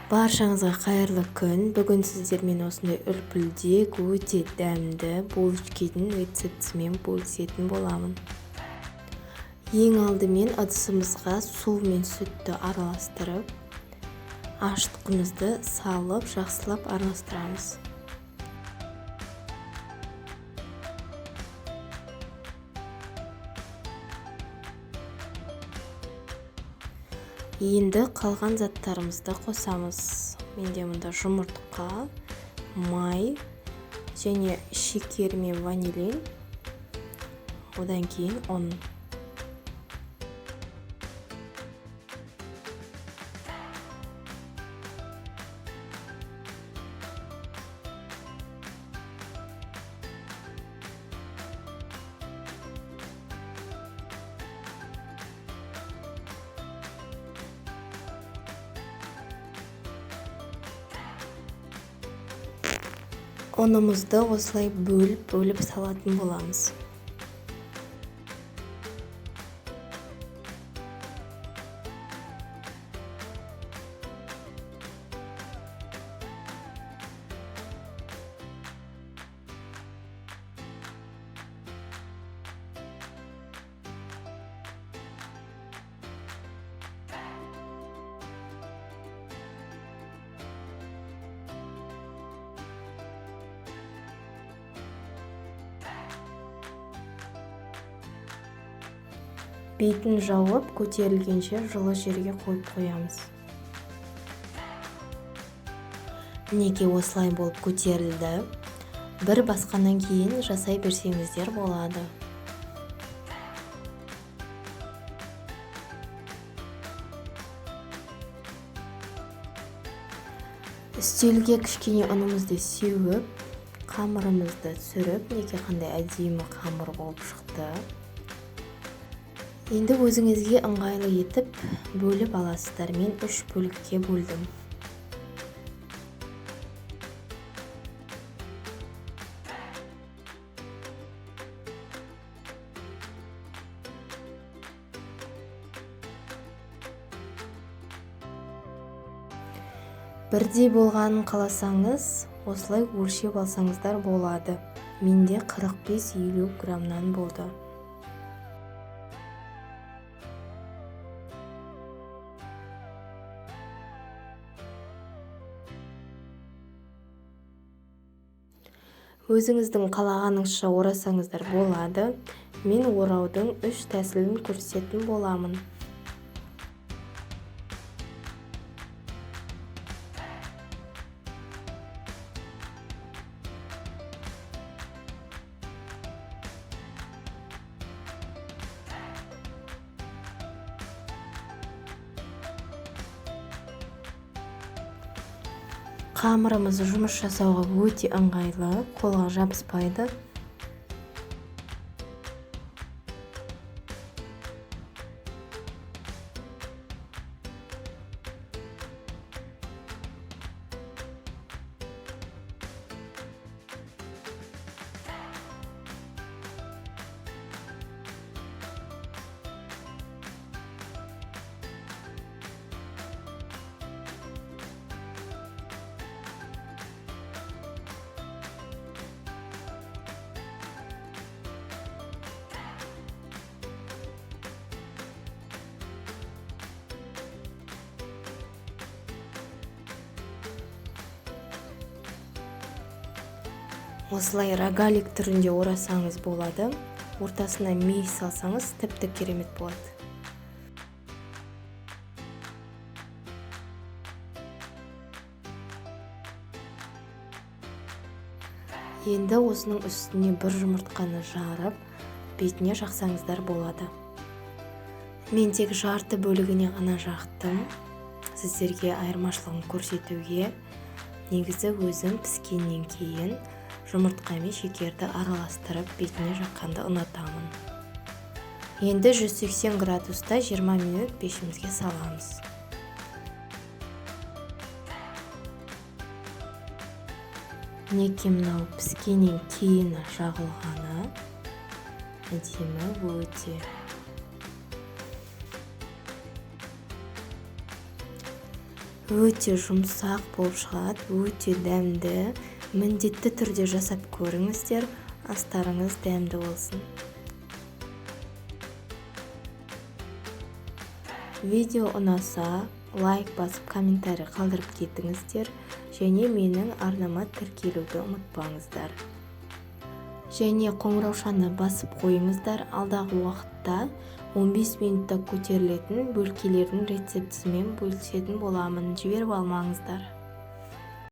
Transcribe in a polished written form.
Баршаңызға қайырлы күн. Бүгін сіздермен осындай үлпілдек, өте дәмді булочкидің рецептісімен бөлісетін боламын. Ең алдымен ыдысымызға су мен сүтті араластырып, ашытқымызды салып, жақсылап араластырамыз. Енді қалған заттарымызды қосамыз. Менде мұнда жұмыртқа, май және шекер мен ванилин, одан кейін ұн. Ұнымызды осылай бөліп-бөліп салатын боламыз. Бетін жауып, көтерілгенше жылы жерге қойып қоямыз. Мінекей, осылай болып көтерілді. Бір басқаннан кейін жасай берсеңіздер болады. Үстелге кішкене ұнымызды сеуіп, қамырымызды түсіріп, мінекей қандай әдемі қамыр болып шықты. Енді өзіңізге ыңғайлы етіп бөліп аласыздар. Мен 3 бөлікке бөлдім. Бірдей болғанын қаласаңыз, осылай өлшеп алсаңыздар болады. Менде 45-50 граммнан болды. Өзіңіздің қалағаныңызша орасаңыздар болады. Мен ораудың 3 тәсілін көрсететін боламын. Қамырымыз жұмыс жасауға өте ыңғайлы, қолға жабыспайды. Осылай рогалик түрінде орасаңыз болады. Ортасына мейіз салсаңыз тіпті керемет болады. Енді осының үстіне бір жұмыртқаны жарып, бетіне жақсаңыздар болады. Мен тек жарты бөлігіне ғана жақтым. Сіздерге айырмашылығын көрсетуге. Негізі өзім піскеннен кейін жұмыртқа мен шекерді араластырып бетіне жаққанды ұнатамын. Енді 180 градуста 20 минут пешімізге саламыз. Мінекей, мынау піскеннен кейін жағылғаны әдемі өте. Өте жұмсақ болып шығады, өте дәмді. Міндетті түрде жасап көріңіздер, астарыңыз дәмді болсын. Видео ұнаса, лайк басып, комментарий қалдырып кетіңіздер және менің арнама тіркелуді ұмытпаңыздар. Және қоңыраушаны басып қойыңыздар. Алдағы уақытта 15 минутта көтерілетін бөлкелердің рецептісімен бөлісетін боламын. Жіберіп алмаңыздар.